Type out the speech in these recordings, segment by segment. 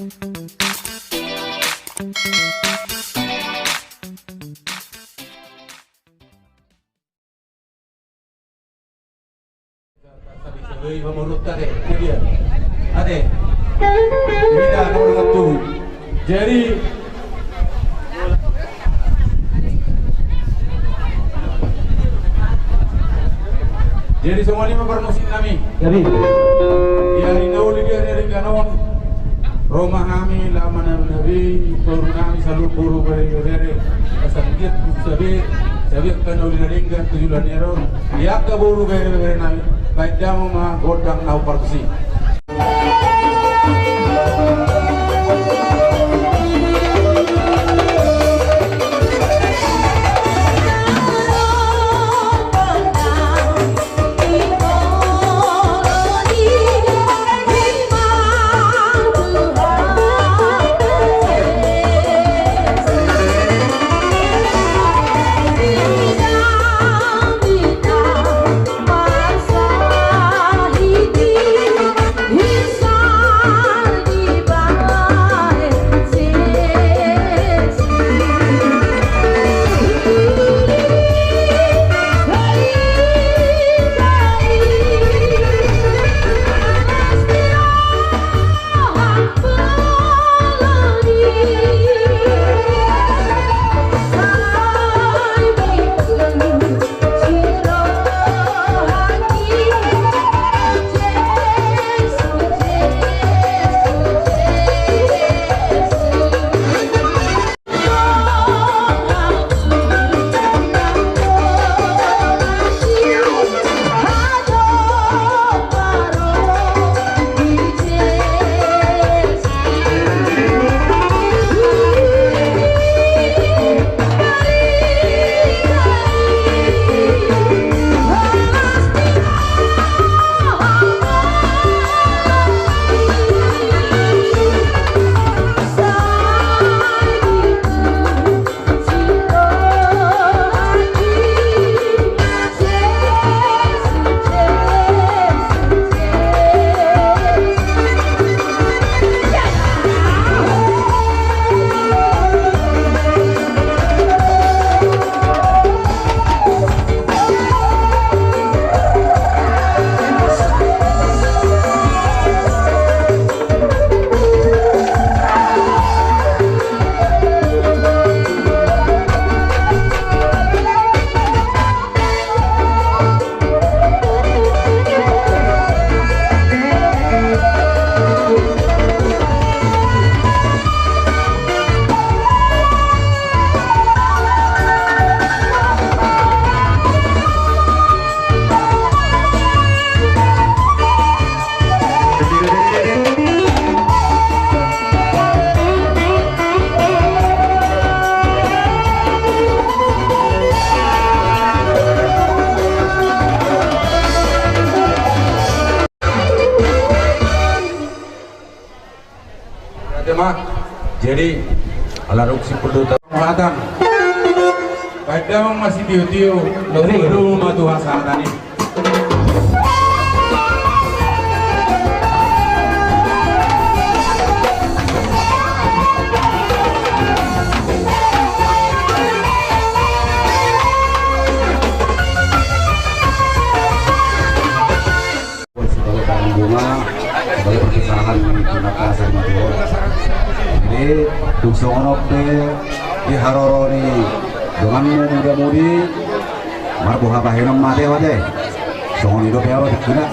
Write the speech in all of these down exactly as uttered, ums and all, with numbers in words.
Ate. Jadi, jadi songon i ma parmusik nami. Jadi, di ari na uli, di ari-ari na on, ro ma hami laho manabi-nabi boru nami saluhut boru, bere-bere, asa anggiat tu sabe, sabe angka na uli na denggan tu joloan ni ari on. Di angka boru, bere-bere nami, baen damang ma gondang na parmusik. Jadi, ala dung simpul do tau hatan. Baen damang ma sitio-tio, lalu ma tu hasahatan i. Sebagai barang bunga, sebagai perpisahan di mata saya. Jadi, tung songon on pe di haroro ni donganmu muda-mudi, marboha bahenon ma ate, ate. Songon i dope au tingkina.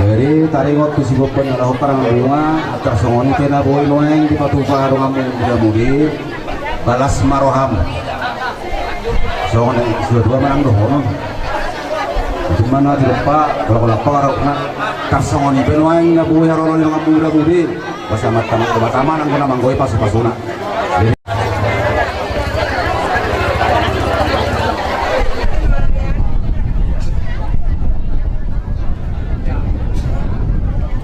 Jadi, taringot tu sigompa ni laho parang bunga, tar songon i pe na boi nuaeng dipatupa donganmu muda-mudi, balas ma roham. Songon i, sudah dua manang dohonon. Itu mana tidak, Pak? Kalau, kalau, Pak, kalau, nah, tar songon i pe nuaeng na boi haroro ni donganmu muda-mudi. Pas amat tamat, tamat, tamat, nang guna manggoi pasu-pasuna.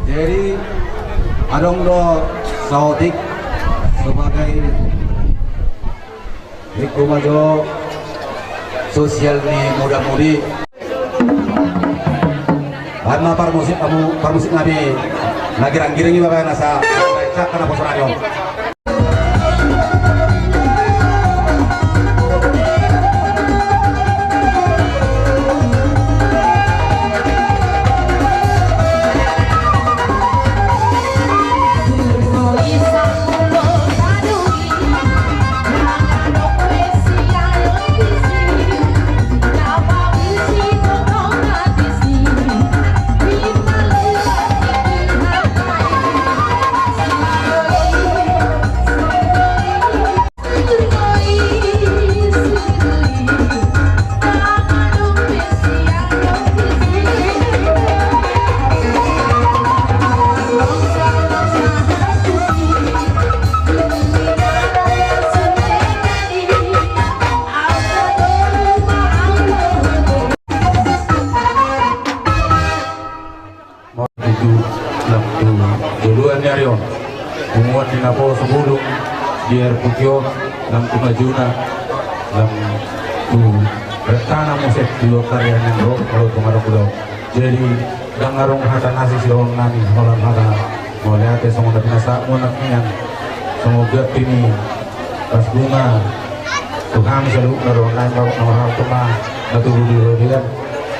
Jadi, adong do saotik sebagai Riko majo sosial ni muda-mudi. Baen ma parmusik, parmusik nami na girang-giring i, baen nasa. Karena poso radio. Maulidu lam tu joloan ni ari on. Punguan ni naposo bulung di air putih on, lam tu majuna, lam tu rektana muse tu lotar yang ro, molo tu marok ulo. Jadi, ndang adong hata na sidohonon nami, holan hata mauliate songon na pinasahatmuna nian, songon gappi ni Pas bunga tu hami saluhutna do, naeng ma na marhalto ma na tubu di robean.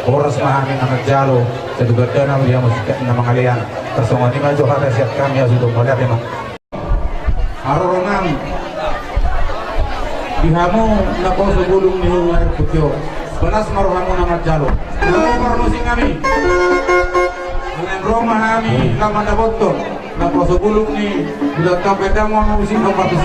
Horas ma hami na manjalo, satu gandana ma di hamu singkat na mangalean. Tarsongon i ma jo hata sian hami, hasuhuton mauliate ma. Harorongan di hamu naposo bulung ni hulu air putih on. Balas ma rohamu na manjalo. Hamu parmusik hami. Dengan ro ma hami lam mandapothon naposo bulung ni bulan tampet, hamu musik nomor tujuh.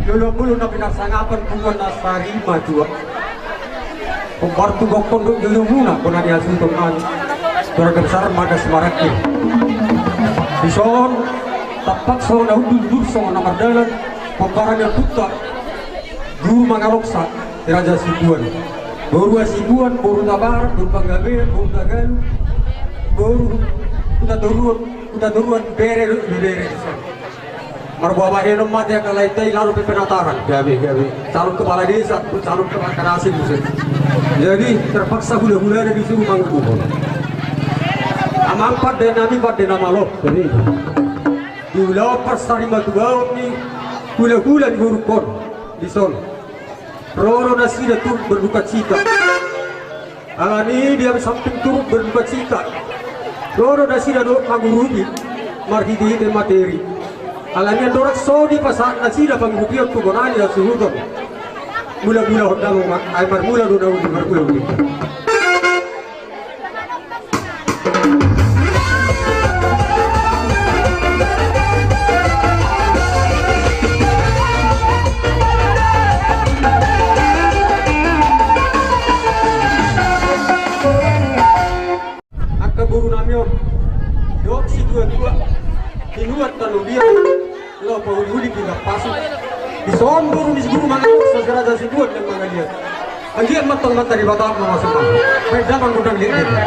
Jolo mulu na pinarsangapan punguan na sari matua. Hombar tu gokkon dohot jujumuna, bona ni hasuhuton nami, keluarga besar marga Simarangkir. Dison, tampak songon na hundul, dur songon na mardalan, pomparan ni ompunta Guru Mangaloksa, Raja Sibuan. Boru Hasibuan, boru Tabarat, boru Panggabean, boru Tagalu, boru Hutatoruan, Hutatoruan, bere, bere dison. Marboa bahenon ma di angka lae, tai lalu pe penataran. Gabe, gabe. Calon kepala desa, calon kepala karasi, buset. Jadi terpaksa hula-hulana disuruh mangukuhon. Amang pande nami, pande na malo. Jadi di ulaon parsarima tuaon ni hula-hula ni borungkon dison. Ro do nasida turut berdukacita. Alani i di samping turut berdukacita, ro do nasida dohot mangurupi marhite-hite materi. Alani andorang so dipasahat nasida pangurupion tu bona ni hasuhuton, mula-mula hondang ma, ai marmula do na uli, marmula uli. Angka boru nami on, dok si tua-tua, tinuan tano dia. Laho pauli-uli di lampasu. Dison boru ni si Guru Mangaloksa, si Raja Sibuan, dan mangaliat. Anggiat ma tong mata di batang mama semua. Baik damang gudang liat dia.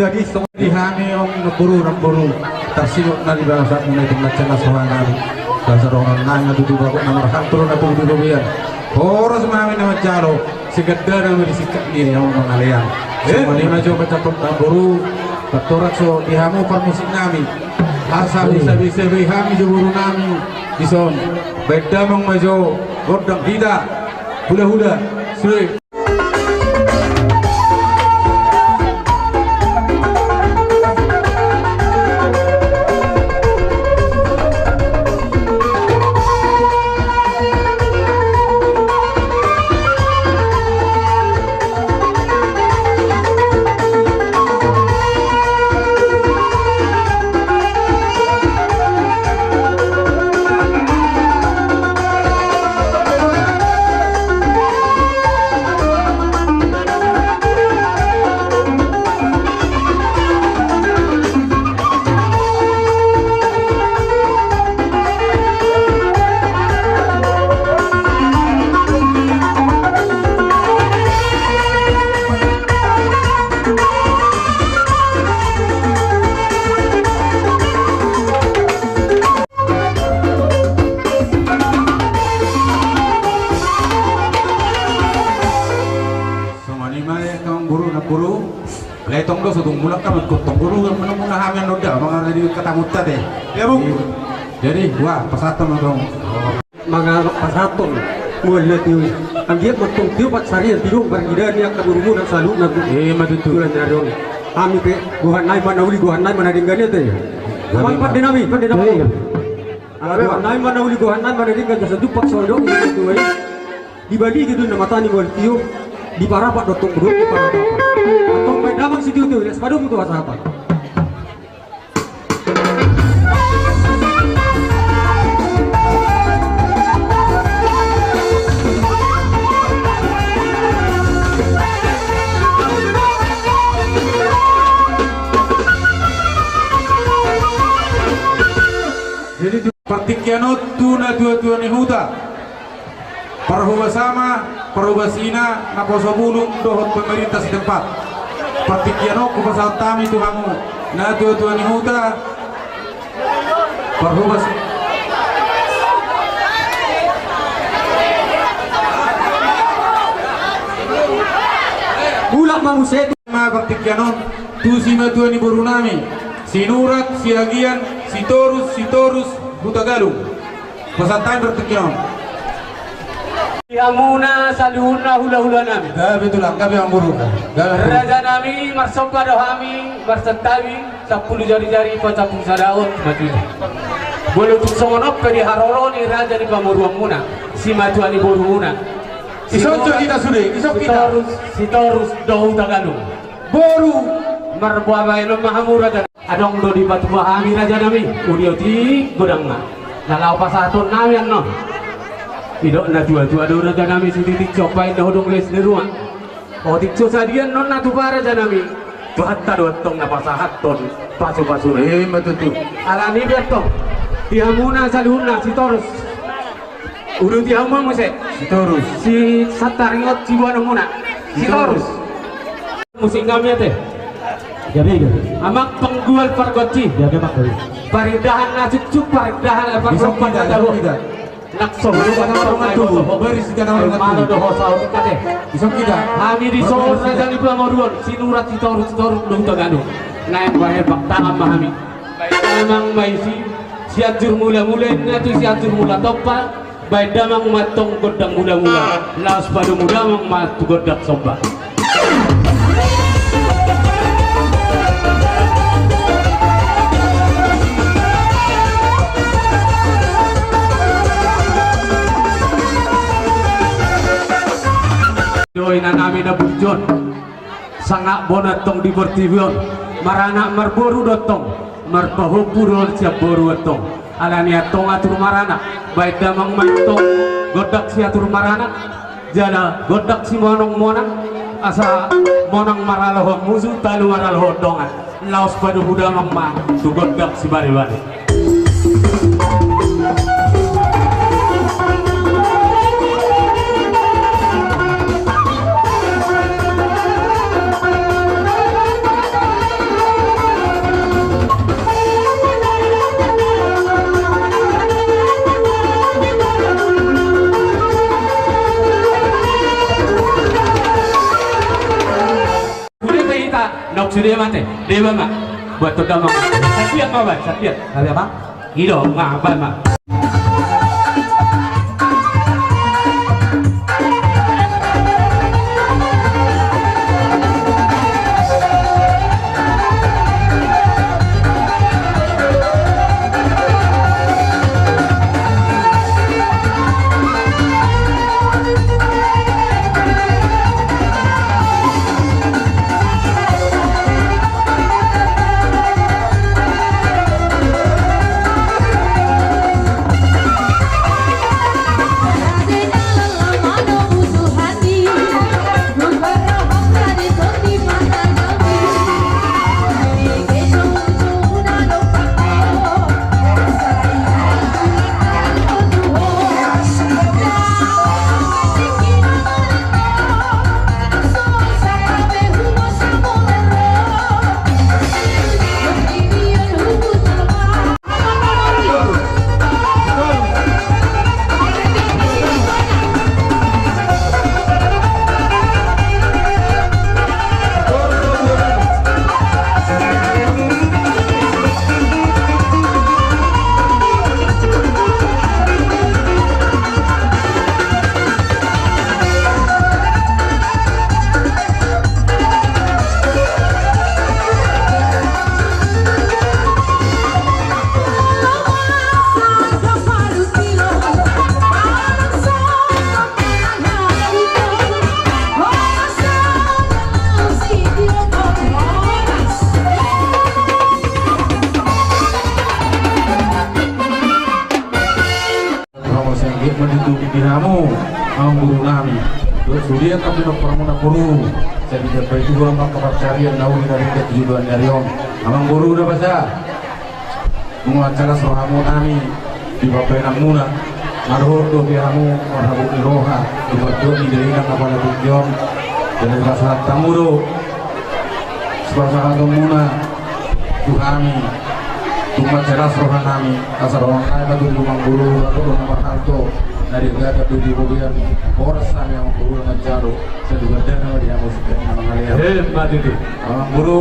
Jadi songon i hami, amang boru, namboru, tarsingot ma di bagasan muna i, tung mansai na soha nami. Bagasan dohonon nami ma tutu, bagot na marhantol na tubu di robean. Horas ma hami na manjalo, sigandana ma di singkat ni i, amang mangalean. Eh, songon i ma jo pasahaton, namboru, pintor so di hamu parmusik nami. Asa bisa-bisa be hami jo boru nami dison. Baen damang ma jo gondang hita, hula-hula. Sude. Songon i ma i, amang boru, namboru. Letong do so tung mulak hami, ingkon tong boru, muna-muna hami annon da mangarade di hatamu ate. Jadi, wah, pasahaton ma tong. Mangarade pasahaton. Mual na tio i. Anggiat ma tong tio pansarian, tio parngida ni angka borumuna saluhutna. Eh, ma tutu. Tulan ni ari on. Hami pe gohan nami ma na uli, gohan nami ma na denggan i ate. Amang pande nami, pande nami. Gohan nami ma na uli, gohan nami ma na denggan, jasa jumpang so adong i. Dibalige do na mata ni mual tio, diparapat do tong boru, diparapat. Antong baen damang sitio-tio, las padomu tu hasahatan. Jadi, partingkian on tu natua-tua ni huta. Parhobas ama, parhobas ina, naposo bulung dohot pemerintah setempat. Partingkian on hupasahat hami tu hamu natua-tua ni huta. Parhobas. Mulak ma muse. Ma partingkian on tu simatua ni boru nami, Sinurat, Siagian, Sitorus, Sitorus, Hutagalung. Pasahat hami partingkian on. Di hamuna saluhutna hula-hula nami. Gabe tulang, gabe amang boru. Gabe amang boru. Raja nami, marsomba do hami, marsantabi, sampulu jari-jari, pasampulu sada on, maju. Molo tung songon on pe di haroro ni raja ni pamoruonmuna, simatua ni borumuna. Dison jo hita sude, dison hita. Sitorus, Sitorus do Hutagalung. Boru. Marboa baenon ma hamu raja. Adong do dipatua hami raja nami, uli otik godangna. Na laho pasahaton nami annon. Didok natua-tua do raja nami, sude otik so pain do hodong les ni ruang. Otik so sadia annon na tupa raja nami. Tuhanta do antong na pasahathon pasu-pasu. Eh, ima tutu. Alani i pe antong. Di hamuna saluhutna, Sitorus. Uduti hamu ma muse. Sitorus. Si Santaring on siboanonmuna. Sitorus. Sitorus. Musik nami ate. Gabe, gabe. Amang penggual pargonsi. Gabe, amang, gabe. Parindahan na suksuk, parindahan, eh, parlompan na dabo. Langsung. Beri sida na rongan tubu. Beri sida na rongan tubu. Malo do ho saur ate. Dison hita. Hami dison raja ni pamoruon, Sinurat, Sitorus, Sitorus do Hutagalung. Naeng bahen baktangan ma hami. Amang ma i si, Sianjur Mula-mula inna tu Sianjur Mula Tompa, baen damang ma antong gondang mula-mula, laos padomu damang ma tu gondang somba. Do inanami na burju on. Sangap bona antong di portibi on, maranak marboru do antong, marpahompu do sian boru antong. Alani antong atur maranak, baen damang ma antong gondang siatur maranak, jala gondang simonang-monang, asa monang maralohon musu, talu maralohon dongan. Laos padomu damang ma tu gondang sibare-bare. Dia mate, dia bama. Buat tu damang. Satiap kawan, satiap. Tapi apa? Ido, ma, bama. Hamu sangkep mendukung di hamu, amang boru nami. Dohot sude angka pinomparmuna boru. Sai ditambai Tuhan ma angka pansarian na uli na denggan tu joloan ni ari on. Amang boru na basa. Nunga jelas rohamu nami di pambahenanmuna. Marhot dope hamu marhabot ni roha di pardot ni dainang apala tingki on. Jadi pasahat hamu do. Sipasahatonmuna tu hami, tung mansai las roha nami, asa roha nami ma tu amang boru, asa roha na marhalto, na dirgata do di robean, horas hami amang boru na manjalo, sai di pardana ma di hamu singkat na mangalean. Emma tutu. Amang boru,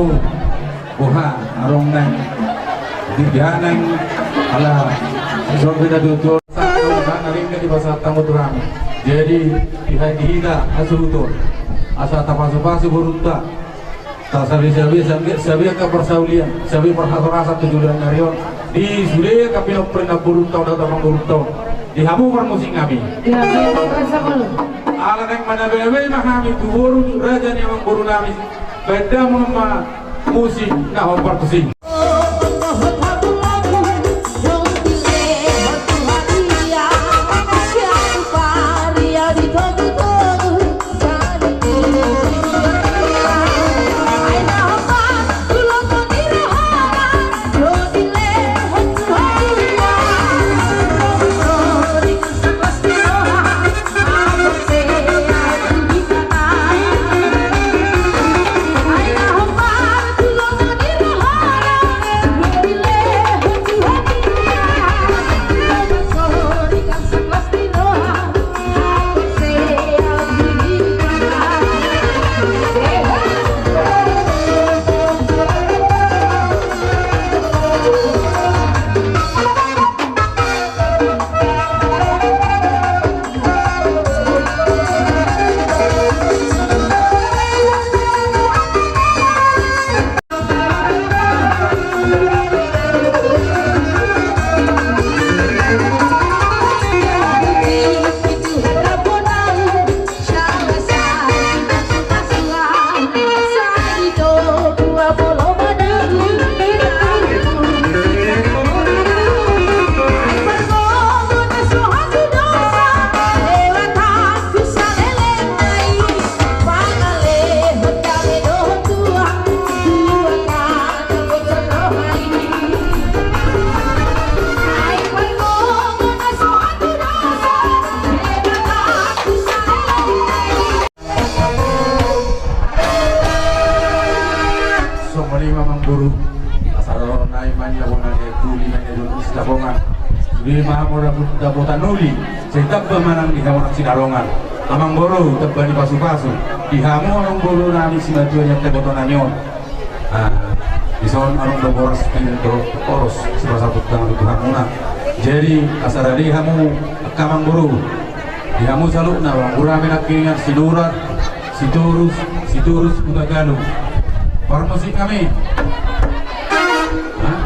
boha, adong nang, di ganang, ala, songon na tutu, na denggan dipasahat hamu tu hami. Jadi, di hita, hasuhuton, asa tapasupasu borunta, Tasabe-sabe, sabe, sabe angka parsaulian, sabe parhorasan tu joloan ni ari on. Di sude angka pinompar ni namborunta on dohot amangborunta on. Di hamu parmusik nami. Di hamu parmusik nami. Ala naeng manabe-abe ma hami tu boru raja ni amangboru nami. Baen damang ma musik na hombar tusi. Songon i ma amangboru, asa ro nai manang bona ni tuli manang dulu Sitapongan. Sude ma hamu dapotan uli, sai tamba manang di hamu nang Sinarongan. Amangboru, tamba ni pasupasu di hamu amangboru nami simatua ni angka iboto nami on. Ah, dison adong do boras pir dohot oros, sipasaput tangan tu Tuhan muna. Jadi asa rade hamu angka amangboru, di hamu saluhutna, amangboru nami nangkiningan, Sinurat, Sitorus, Sitorus Hutagalung. Parmusik nami. Hah?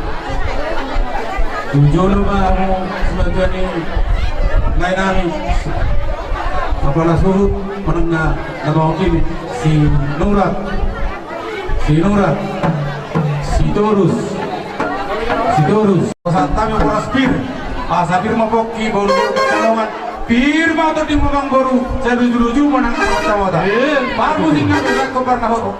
Tu jolo ma hamu sebagai ni lae nami. Kepala suhut, manang na, na bawang kini, Sinurat. Sinurat, Sitorus, Sitorus. Pasahat hami boras pir, asa pir ma pongki bahulbahul Pansalongan, pir ma tondi, amangboru, sai lujuluju ma nang mata-mata. Parmusik nami, rangkap parna ho.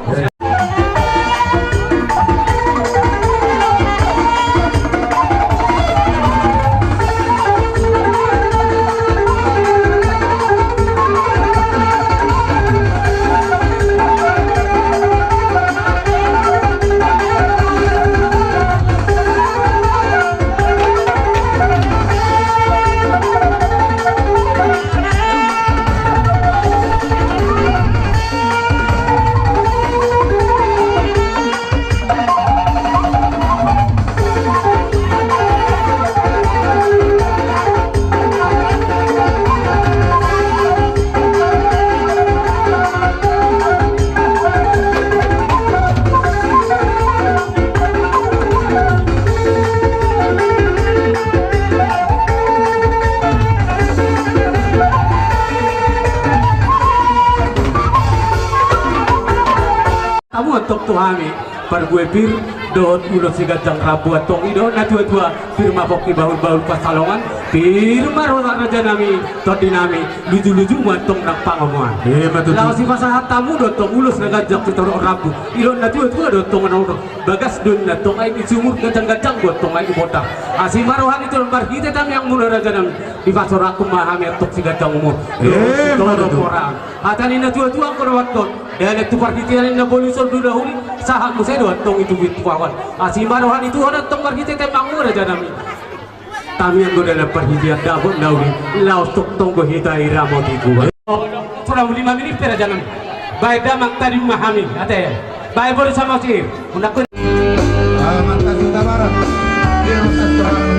Hamu antong tu hami, parbue pir dohot ulos siganjang rambu antong, i dohot na tua-tua, pir ma pongki bahulbahul Pansalongan, pir ma roha raja nami, tondi nami, lujuluju ma antong nang pangomoan. Laos sipasahat hamu do antong ulos na ganjang sitorop rambu, i dohot na tua-tua do antong, na ro bagas do antong aek ni sumur, ganjang-ganjang do antong aek ni bondar. Asi ma roha ni Tuhan, marhite tangiang muna raja nami, dipasorahon ma hami antong siganjang umur. Hata ni na tua-tua anggo na mardok, dalan tu parhitean na boi solu dahulu, sahat muse do antong i tu pintu awan. Asi ma roha ni Tuhan antong marhite tangiangmu raja nami. Tangiang do dalan parhitean, dapot na uli, laos tongtong do hita diramoti Tuhan. Sudah lima menit pe raja nami. Baen damang tadi ma hami, ate. Baen boru sama si. Unang kun. Alaman kasih tabaran. Dia rusak terang.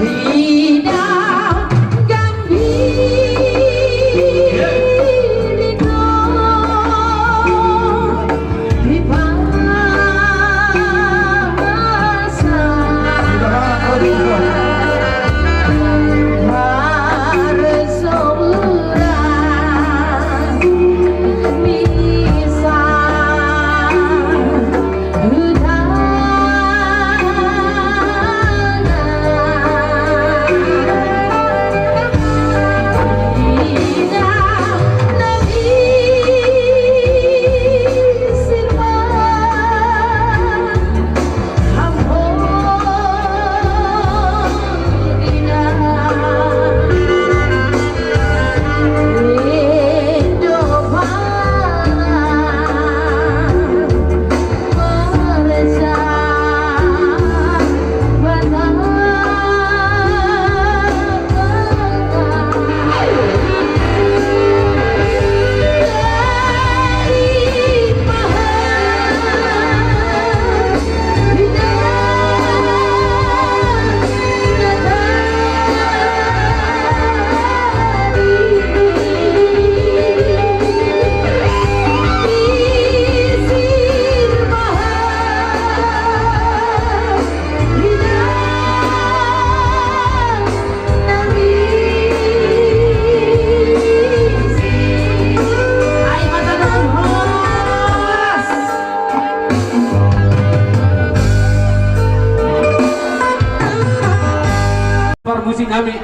Parmusik nami.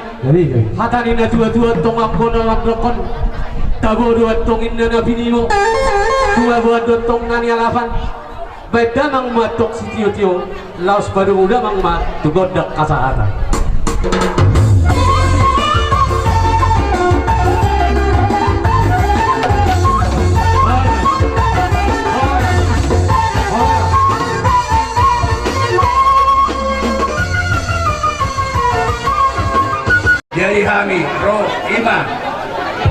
Hata ni na tua-tua antong anggo na mandokkon, tabo do antong inna na pinimo, tuaboan do antong na nialapan. Baen damang ma antong sitio-tio, laos padomu damang ma tu gondang hasahatan. Jadi hami ro, ima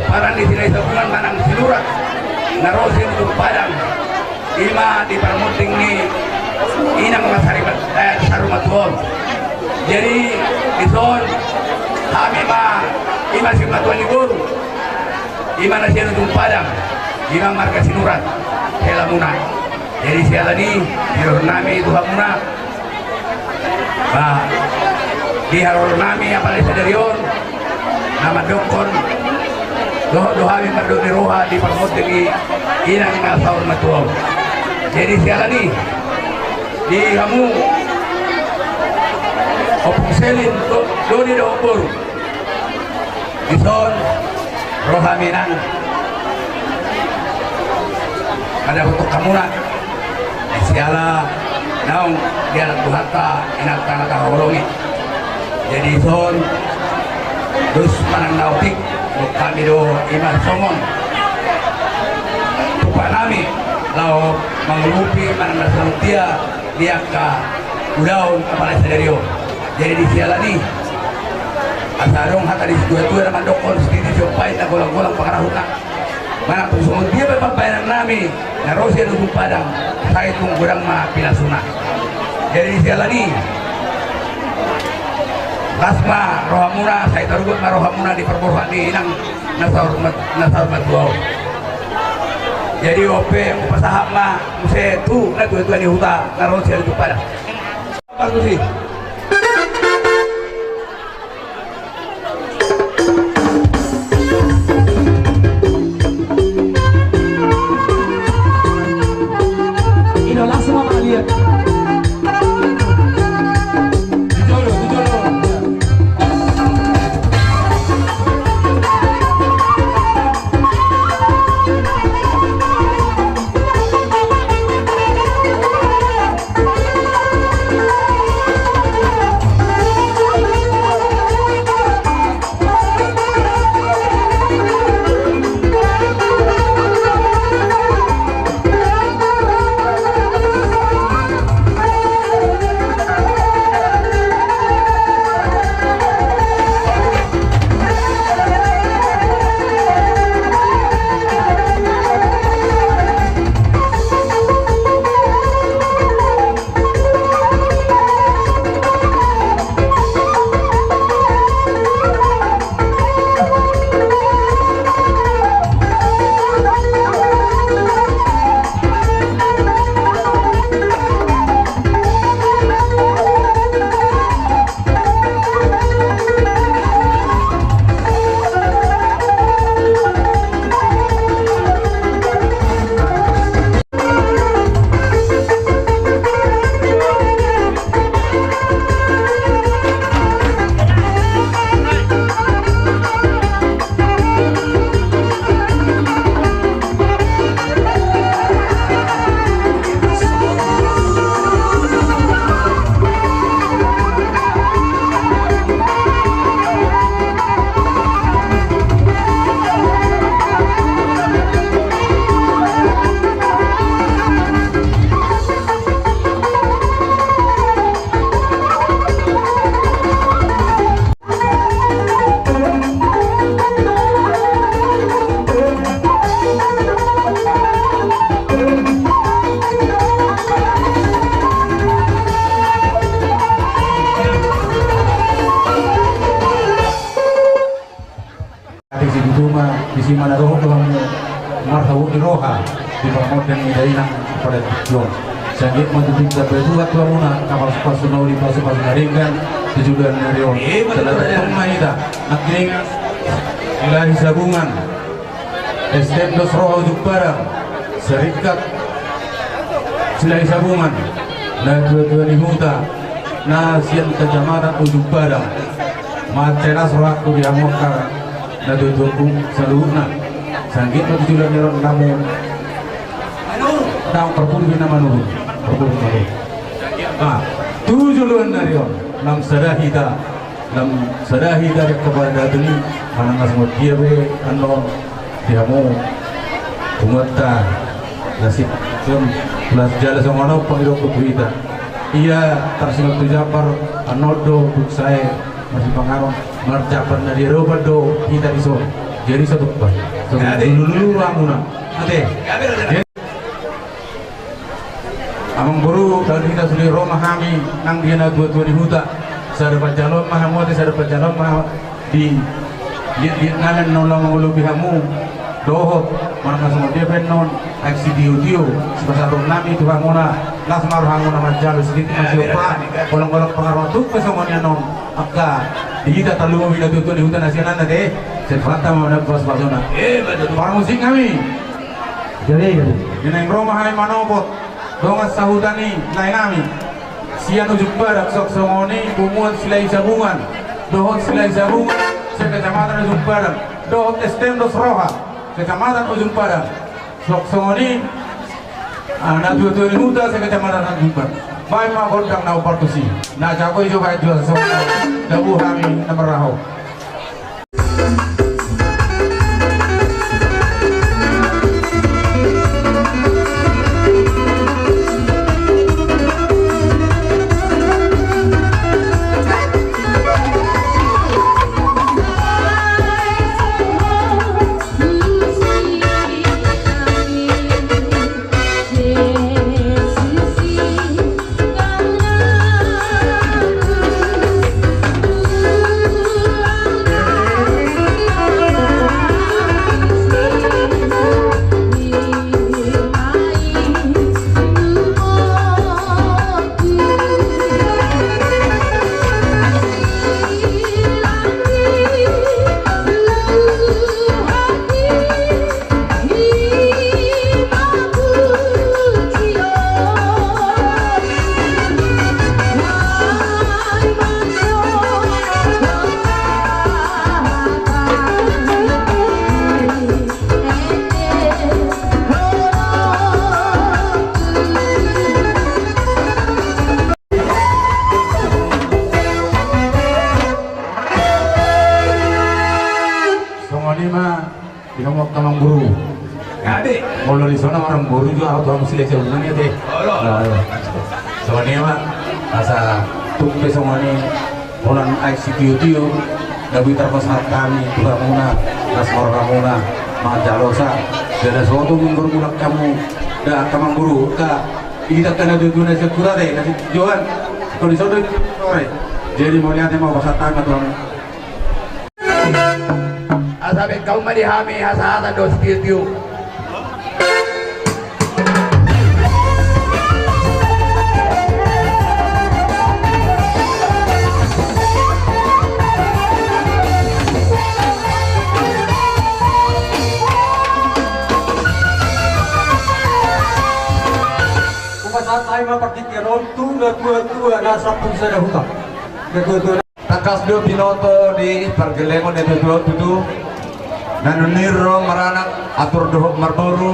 paran ni Silahisabungan manang Sinurat na ro sian Ujung Padang, ima di parmunding ni Inang na sari, eh, saur matua on. Jadi, dison, hami ma, i ma simatua ni boru. I ma na sian Ujung Padang, i ma marga Sinurat, helamuna. Jadi siala ni i, di rohanami tu hamuna. Ba, di haroroanami apala sadari on, na mandokkon, dohot do hami mardok ni roha di parmonteng ni inang na saur matua on. Jadi siala ni i, di hamu, Ompung Selin, do, doli dohot boru. Dison, ro hami nang mandapothon hamuna. Siala naung dialap Tuhanta inanta na tahaholongi. Jadi dison, dos manang na otik, dohot hami do i ma songon tumpaknami, laho mangulupi manang na songon dia di angka ulaon apala sadari on. Jadi di siala ni i, asa adong hata ni situatua na mandokkon, sititi siompai na golanggolang pangarahutna. Manang tung songon dia pe pambahenannami na ro sian Ujung Padang, sai tung godang ma pinasuna. Jadi di siala ni i, las ma rohamuna, sai tarubat ma rohamuna di parborhat ni inang na saur mat-, na saur matua on. Jadi on pe hupasahat ma muse tu natuatua ni huta na ro sian Ujung Padang. Bagus i. Ino langsung ma malihat. Di jolo, di jolo. Ate si Butuma, disi ma na dohot do hamu marhabot ni roha di parmonteng ni dainang pada tingki on. Sai anggiat ma tutu ditambai Tuhan tu hamuna na pasupasu na uli, pasupasu na denggan tu joloan ni ari on. Ima tutu. Tong ma hita nangkining Silahi Sabungan, S T M Dos Roha Ujung Padang, Sarikat Silahi Sabungan, natuatua ni huta na sian Kecamatan Ujung Padang. Mansai las rohangku di hamu angka natuatuangku saluhutna. Sai anggiat ma tu joloan ni ari on hamu naung parpudi na manurun, parpudi na manurun. Nah, tu joloan ni ari on lam sada hita, lam sada hita di angka paradaton i, manang na songon dia pe annon di hamu punguanta, las i, las jala songon on pangidoanku tu hita. Ia tarsingot tu jambar, annon do dung sae masipanganon, marjambar na di adopan do hita dison. Jadi satumpak, satumpak. Ate. Lulululu rohamuna. Ate. Amangboru. Hita sude ro ma hami nang di natuatua ni huta. Sada panjaloan ma hamu ate, sada panjaloan ma di liat-liat nami na laho mangolopi hamu. Dohot manang na songon dia pe annon, aek sitiotio, sipasahaton nami tu hamuna, las ma roha hamuna manjalo sititik ma siompa, golanggolang pangaruhon, tung pe songon i annon angka di hita tarlumobi natuatua ni huta na sian an ate. Sai pasahat ma na pasupasu na. Parmusik nami. Jadi, jadi. Di na naeng ro ma hami manopot dongan sahuta ni lae nami sian Ujung Padang, songon i Punguan Silahisabungan dohot Silahisabungan se-Kecamatan Ujung Padang, dohot S T M Dos Roha, Kecamatan Ujung Padang, songon i, ah, natuatua ni huta se-Kecamatan Ujung Padang. Baen ma gondang na hombar tusi. Na jago i jo baen jo songon i. Dabu hami na marraho. Songon i ma. Di hamu angka amangboru. Ade. Molo di son amangboru jo, ahu tu hamu Silahisabungan i ate. Olo. Songon i ma, asa tung pe songon i, holan aek sitiotio, na boi tarpasahat hami tu hamuna, las ma roha hamuna manjalosa. Jala sotung ingkon mulak hamu, da angka amangboru, angka di hita angka natuatua na sian huta ate, na sian Johan, molo di son do i sore. Jadi mauliate ma hupasahat hami tu hamu. Asa baen hamu ma di hami hasahatan dohot sitiotio. Hupasahat hami ma partingkian on tu natuatua na sampulu sada huta. Natuatua. Tangkas do binoto di pargellengon ni natuatua on tutu. Na nunga ro maranak, atur dohot marboru,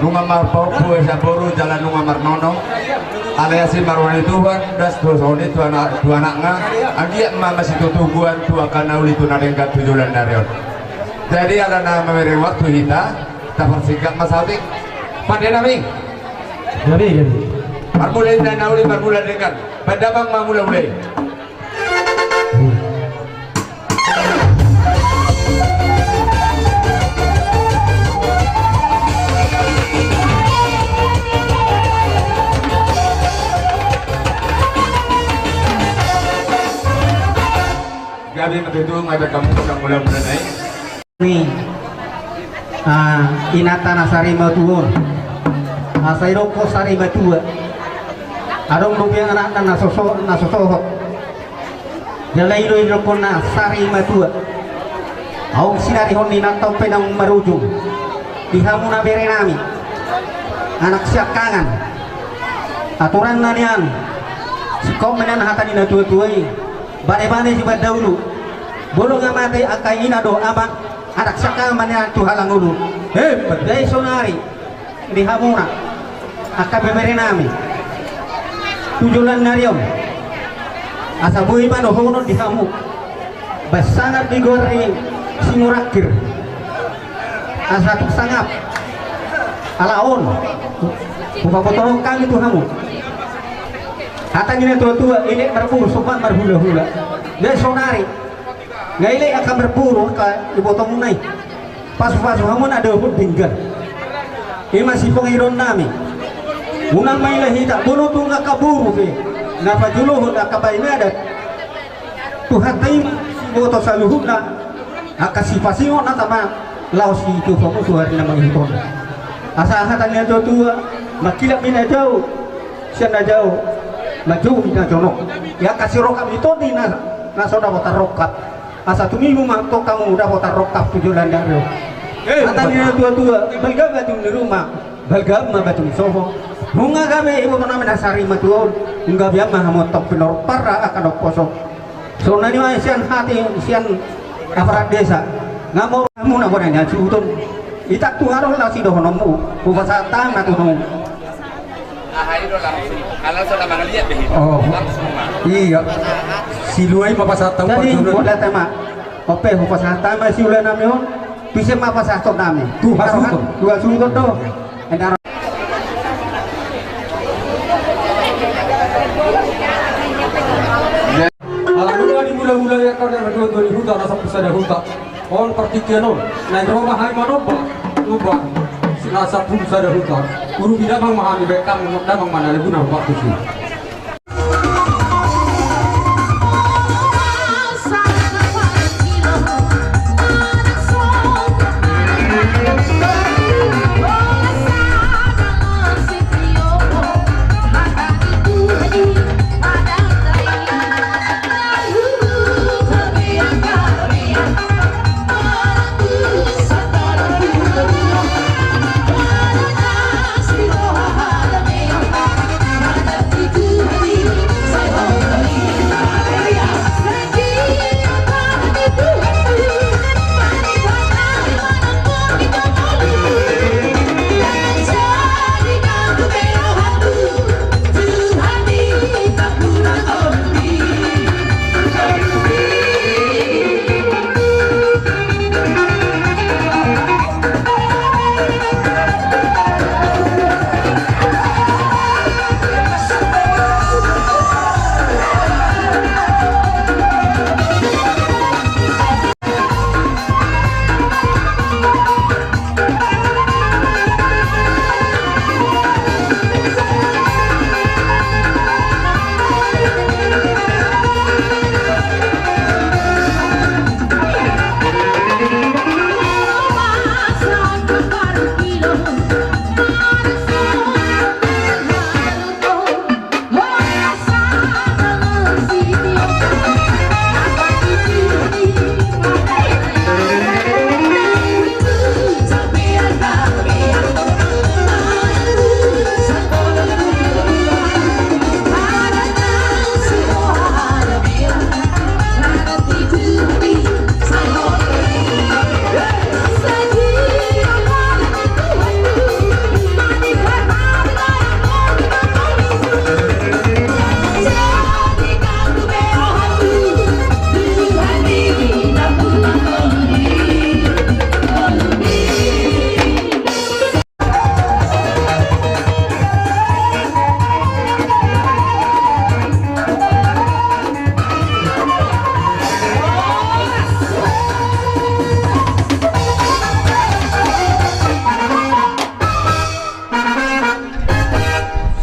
nunga marpahompu asa boru jala nunga marnono. Alai asi ma roha ni Tuhan, das do songon i tu anak, tu anakna. Anggiat ma masitotoguan tu angka na uli tu na denggan tu joloan ni ari on. Jadi ala na mamereng waktu hita, taparsingkat ma saotik. Pande nami. Jadi, jadi. Marmula inda na uli, marmula denggan. Pandapang ma mula-mula i. Gabe ma tutu, nunga dapot hamu mula-mula na i. Ni, ah, inanta na sarimatua on. Asa idokkon sarimatua. Adong dope anakna na soso, na sosohot. Jala i do idokkonna sarimatua. Aung sinarihon ni inanta on pe naung marujung. Di hamu na bere nami. Anak siangkangan. Aturanna nian. Singkop ma nian hata ni natuatua i. Bane-bane si pandahulu. Molo nga mate angka ina dohot ama, anak siangkangan ma nian tu halangulu. Emma tutu. Jadi sonari di hamuna angka bebere nami tu joloan ni ari on, asa boi ma dohonon di hamu. Baen sangap di goar ni Simorangkir. Asa tung sangap. Ala on, hupabotohon hami tu hamu. Hata ni natuatua, elek marboru, sopan marhulahula. Jadi sonari nga elek angka marboru angka ibotomuna i. Pasupasu hamu na dohot denggan. I ma sipangidoan nami. Unang maila hita, molo tung angka boru pe na pajolohon angka baen adat, Tuhanta i ma siboto saluhutna, angka sipasingot na tama laos i tu pamusu ari na mangihut on. Asa hata ni na tua-tua, mangkilap ni na jau sian na jau, manjou ni na jonok. Ia angka sirongkap ni tondi na, na so dapot tarrongkap. Asa tumibu ma tongkamu dapot tarrongkap tu joloan ni ari on. Eh, hata ni na tua-tua, balga batu ni ruma, balga ma batu ni sopo. Nunga gabe iboto nami na sari ma tu on, nunga gabe ma hamu antong pinorparra angka na umposo. Songon i ma sian hata sian aparat desa. Nga molo hamu na bona ni hasuhuton, itak tu harola sidohononmu, hupasahat hami ma tu hamu. Aha i do langsung. Kalau sudah mangaliat deh. Oh. Langsung ma. Iya. Silua i ma pasahat hami. Jadi, buat lete ma. Ope, hupasahat hami ma silua nami on. Bisa ma pasahat nami. Tu hasuhuton. Tu hasuhuton do. Enda ro. Ala nunga dimula-mula ia karena dua-dua ni huta, rasa pusada huta. On partingkian on, naeng ro ma hami manomba, nomba, si na sampulu sada huta. Urupi damang ma hami, baen hamu damang ma na lebur na hupartusi.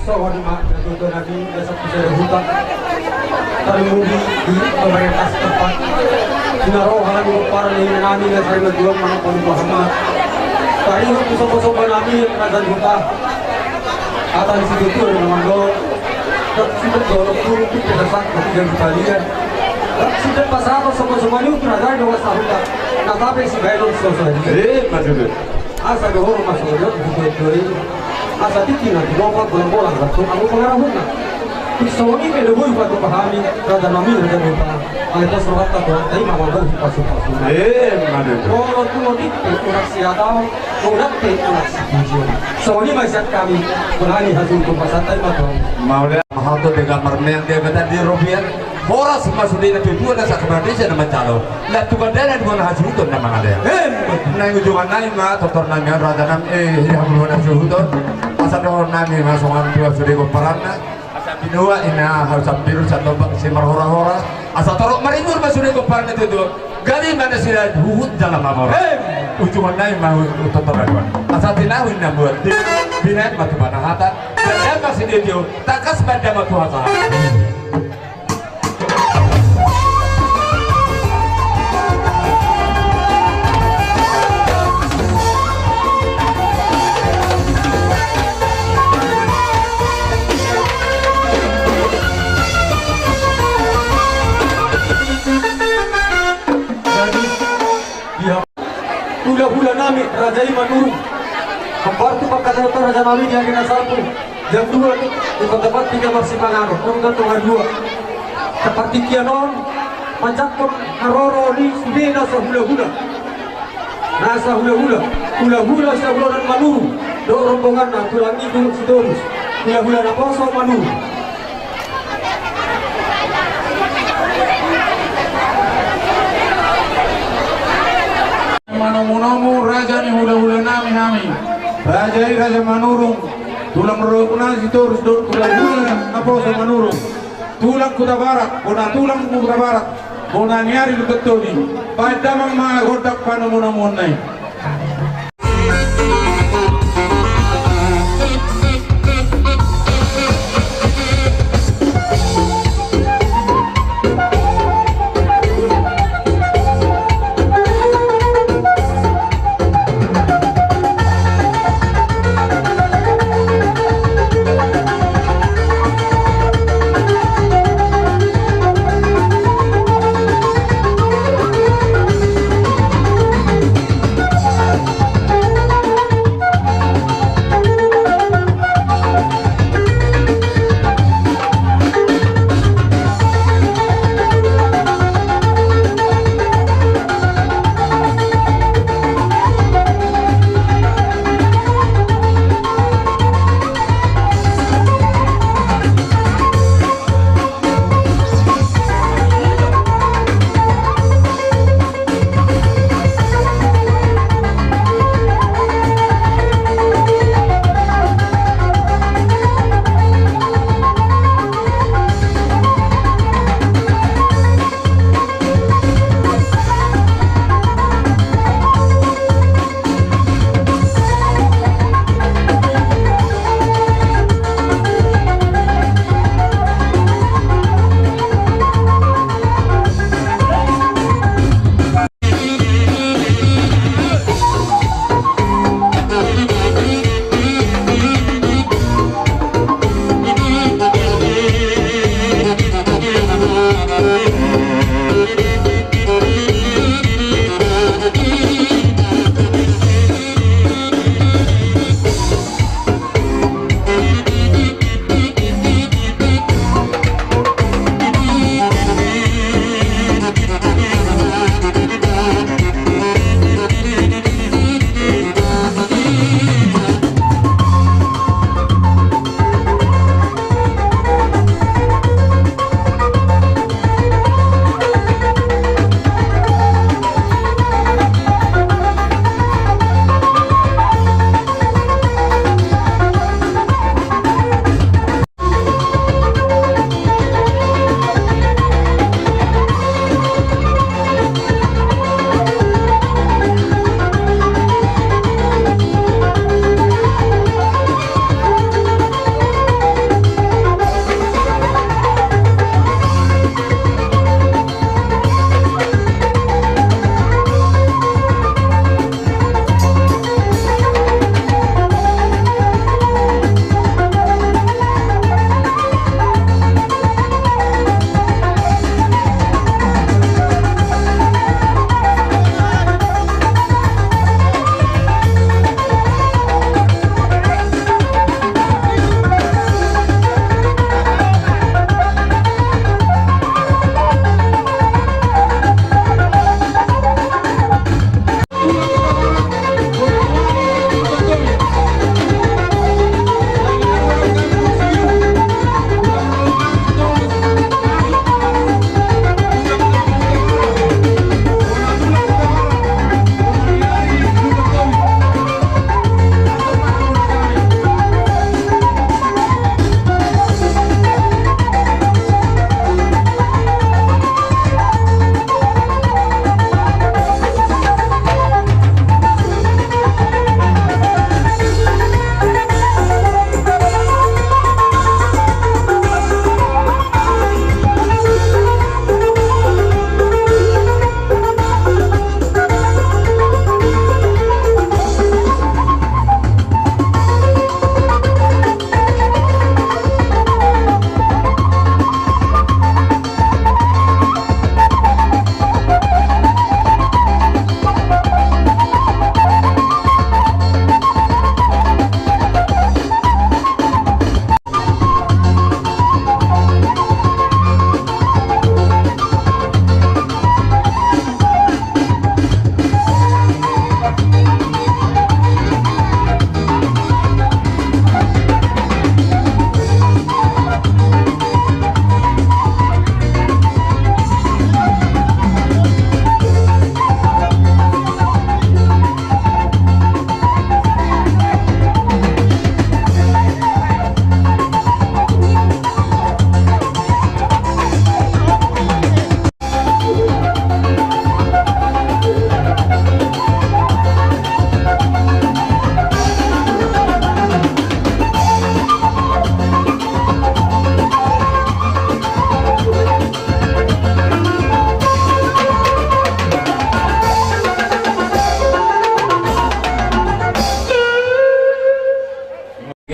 Songon i ma, na tutu nami, dasar pusada huta. Tarlumobi di pemerintah setempat. Di na ro halak di pomparan ni nami na sari na tulang manang poni Muhammad. Tadi waktu sopo-sopo nami yang kerajaan huta. Ata di situ tu ada nongon do. Tak situ do lo pun tu kita sak tapi jangan kita lihat. Tak situ pas apa sopo-sopo ni kerajaan do wasa huta. Na tape si bailon sosai. Eh, maksudnya. Asa dohor ma songon i tu tutu i. Asa tingki na tinopa bolang-bolang rap tu hamu pangarahutna. Songon i pe do boi patupa hami raja nami raja nami. Alai pos rohanta Tuhanta i ma manggohi pasu-pasu. Eh, mane. Molo tu otik pe urak si atau urak pe urak si pujion. Songon i ma sian hami. Berani hasil tu pasantai ma tu. Mauliate. Mahal tu dega marmeang dia beta di robian. Horas ma sude na tutu na sakamar desa na manjalo. Na tu gandana di bona hasuhuton na mangalean. Em, na ujungan nai ma totor nami raja nami, eh, di hasuhuton. Asa dohor nami ma songon tua sude gomparanna. Asa binua ina hau sambil satombak si marhora-hora. Asa torop maringur ma sude gomparanna tutu. Gabe ma nasida huhut jala mamora. Em, ujungan nai ma totor nami. Asa tinahu inna buat di binaen ma tu panahatan. Dendam Tio, tangkas ma damang tu hata. Hulahula nami raja i Manurung. Hombar tu pangkataion raja nami di ari na salpu. Jam dua di kota Partingkian marsipanganon, nunga tonga dua. Di partingkian on manjangkon haroro ni sude nasa hulahula. Nasa hulahula, hulahula siabulonan Manurung. Dohot rombonganna, tulang i Sitorus. Hulahula naposo Manurung. Manomunomu raja ni hulahula nami hami. Raja i raja Manurung. Tulang rohakna Sitorus dohot hulahula naposo Manurung. Tulang Hutabarat, bona tulang Hutabarat. Bona ni ari lukat todi. Baen damang ma gondang panomunomuonna i.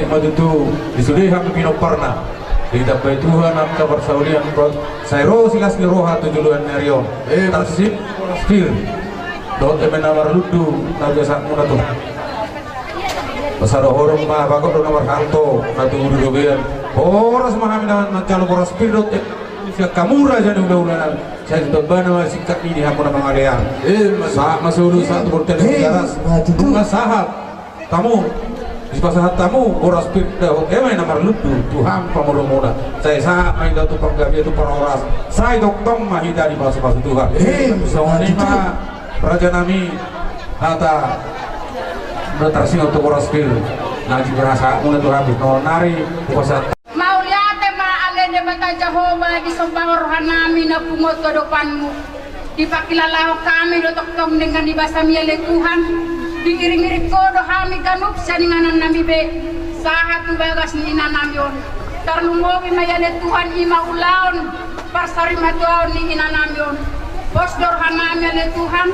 Ma tutu, di sude hami pinomparna, ditambai Tuhan angka parsaulian, sai ro silas ni roha tu joloan ni ari on. Tarsip, pir dohot eme na marlundu na biasa muna tu. Pasadohonon ma bagot do na marhalto na tu ulu robean. Horas ma hami na manjalo boras pir dohot eme sian hamu raja ni hulahula nami. Sai tu tombana ma singkat ni di hamu na mangalean. Sahat ma solu sahat tu bortean. Sahat. Tamu, dipasahat hamu boras pir dohot eme na marlundu tu hami pamoruonmuna. Sai sahat ma hita tu panggabean tu parhorasan. Sai tongtong ma hita dipasupasu Tuhan. Songon i ma raja nami, hata na tarsingot tu boras pir na dipasahatmuna tu hami. Sonari hupasahat. Mauliate ma ale Debata Jahowa di sombahon roha nami na pungu tu adopanmu. Dipangkilalahon hami do tongtong denggan ni basaMi ale Tuhan. Diiringiring Ho do hami ganup sian inganan nami be sahat tu bagas ni ina nami on. Tarlumobi ma i ale Tuhan i ma ulaon parsarimatuaon ni ina nami on. Pos do roha nami ale Tuhan.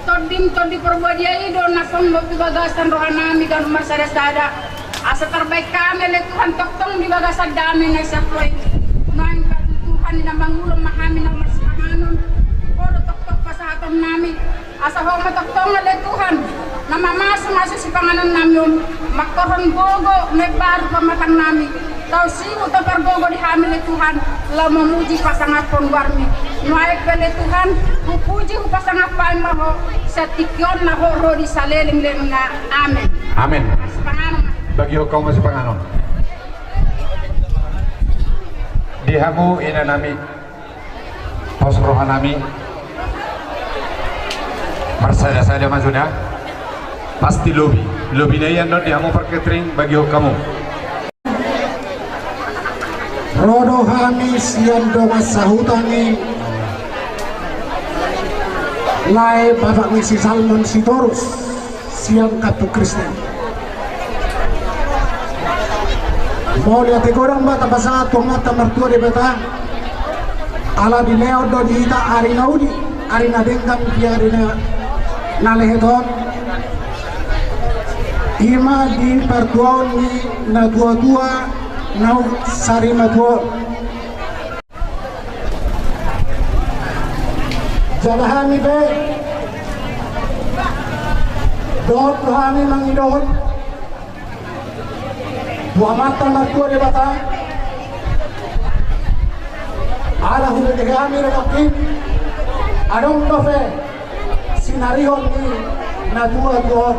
TondiM, Tondi Porbadia i do na songgop tu bagasan roha nami ganup marsadasada. Asa tarbahen hami ale Tuhan tongtong di bagasan dame na siap Ho i. Nuaeng Tuhan i na mangulon ma hami na marsipanganon. Ho do tongtong pasahaton nami. Asa Ho ma tongtong ale Tuhan na mamasumasu sipanganon nami on. Mangkorhon gogo na imbaru pamatang nami. Tau sibu tau pargogo di hami ale Tuhan, laho mamuji pasangaphon goarMi. Nuaeng pe ale Tuhan, hupuji hupasangap hami ma Ho, sian tingki on na Ho ro di salelenglelengna. Amen. Amen. Sipanganon. Bagihon hamu ma sipanganon. Di hamu ina nami. Pos roha nami. Marsadasada ma suda. Pasti lobi. Lobi na i annon di hamu par catering bagihon hamu. Ro do hami sian dongan sahuta ni lae bapak ni si Salmon Sitorus. Sian Kampung Kristen. Mauliate godang ma tapasahat tu Amanta Martua Debata. Ala dilehon do di hita ari na uli, ari na denggan di ari na, na lehet on. I ma di partuaon ni natuatua naung sarimatua on. Jala hami pe dohot do hami mangidohon tu Amanta Martua Debata. Ala hubege hami do nangkin adong dope sinarihon ni natuatua on.